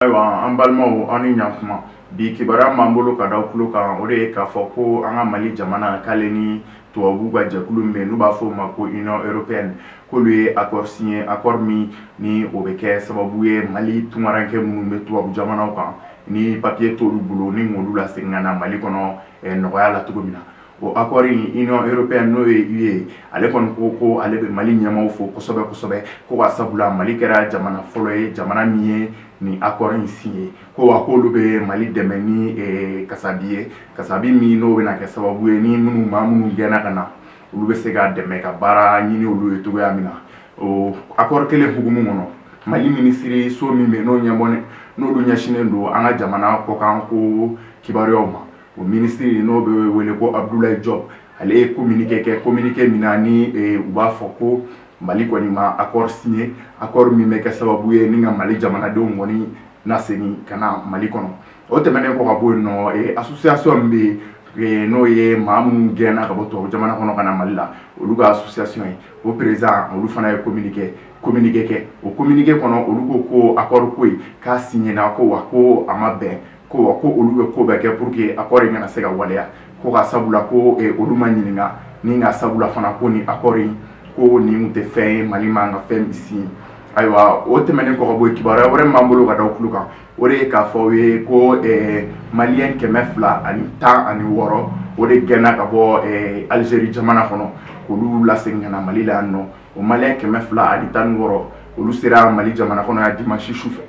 Ayiwa, an balimaw, aw ni ɲakuma. Bi kibaruya b'an bolo ka da tulo kan, o de ye k'a fɔ ko an ka Mali jamana, k'ale ni tubabuw ka jɛkulu min bɛ yen n'u b'a fɔ o ma ko Union européenne, k'olu ye accord signé, accord min ni o bɛ kɛ sababu ye, Mali tunkaranke minnu bɛ tubabu jamanaw kan, ni papier t'olu bolo, ni k'olu lasegin ka na Mali kɔnɔ nɔgɔya la cogo min na. O accord in, Union européenne, n'o ye UE, ale kɔni ko ko ale bɛ Mali ɲɛmaaw fo kosɛbɛ kosɛbɛ, ko ka sabula Mali kɛra jamana fɔlɔ ye, jamana min ye nin accord in signé, ko wa k'olu bɛ Mali dɛmɛ ni kasabi ye, kasabi min n'o bɛna kɛ sababu ye ni minnu maa minnu gɛnna ka na, olu bɛ se ka dɛmɛ ka baara ɲini olu ye cogoya min na. O accord kelen hukumu kɔnɔ, Mali minisiri so min bɛ yen, n'o ɲɛbɔ n'olu ɲɛsinnen don an ka jamana kɔkan ko kibaruyaw ma, o minisiri n'o bɛ wele ko Abdoulaye Diop, ale ye communiqué kɛ, communiqué min na ni u b'a fɔ ko Mali kɔni ma accord signé, accord min bɛ kɛ sababu ye ni ka Mali jamanadenw kɔni lasegin ka na Mali kɔnɔ. O tɛmɛnen kɔ ka bɔ yen nɔ, association min bɛ yen, n'o ye maa minnu gɛnna ka bɔ tubabu jamana kɔnɔ ka na Mali la, olu ka association ye, o président, olu fana ye communiqué kɛ. O communiqué kɔnɔ, olu ko ko accord ko in k'a signé na, ko wa ko a ma bɛn, ko wa ko olu bɛ ko bɛɛ kɛ pour que accord in kana se ka waleya, ko ka sabula ko olu ma ɲininka, ni ka sabula fana ko nin accord in, ko nin tɛ fɛn ye Mali man ka fɛn min signé. Ayiwa, o tɛmɛnen kɔ ka bɔ yen, kibaruya wɛrɛ min b'an bolo ka da tulo kan, o de ye k'a fɔ aw ye ko Malien 216, o de gɛnna ka bɔ Algérie jamana kɔnɔ, k'olu lasegin ka na Mali la yan nɔ. O Malien 216, olu sera Mali jamana kɔnɔ yan dimanche su fɛ.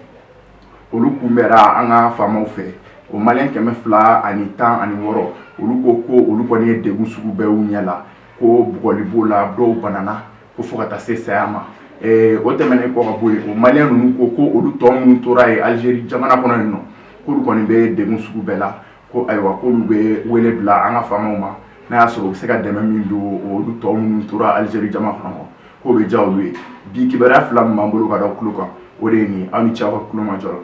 Olu kunbɛra an ka faamaw fɛ. O Malien 216, olu ko ko olu kɔni ye degun sugu bɛɛ y'u ɲɛ la, ko bugɔli b'o la, dɔw banana, ko fo ka taa se saya ma. O tɛmɛnen kɔ ka bɔ yen, o Malien ninnu ko ko olu tɔ minnu tora yen Algérie jamana kɔnɔ yen nɔ, k'olu kɔni bɛ degun sugu bɛɛ la, ko ayiwa, k'olu bɛ wele bila an ka faamaw ma, n'a y'a sɔrɔ u bɛ se ka dɛmɛ min don olu tɔ minnu tora Algérie jamana kɔnɔ, k'o bɛ diya olu ye. Bi kibaruya fila min b'an bolo ka da tulo kan, o de ye nin. Aw ni ce aw ka tulo majɔ la.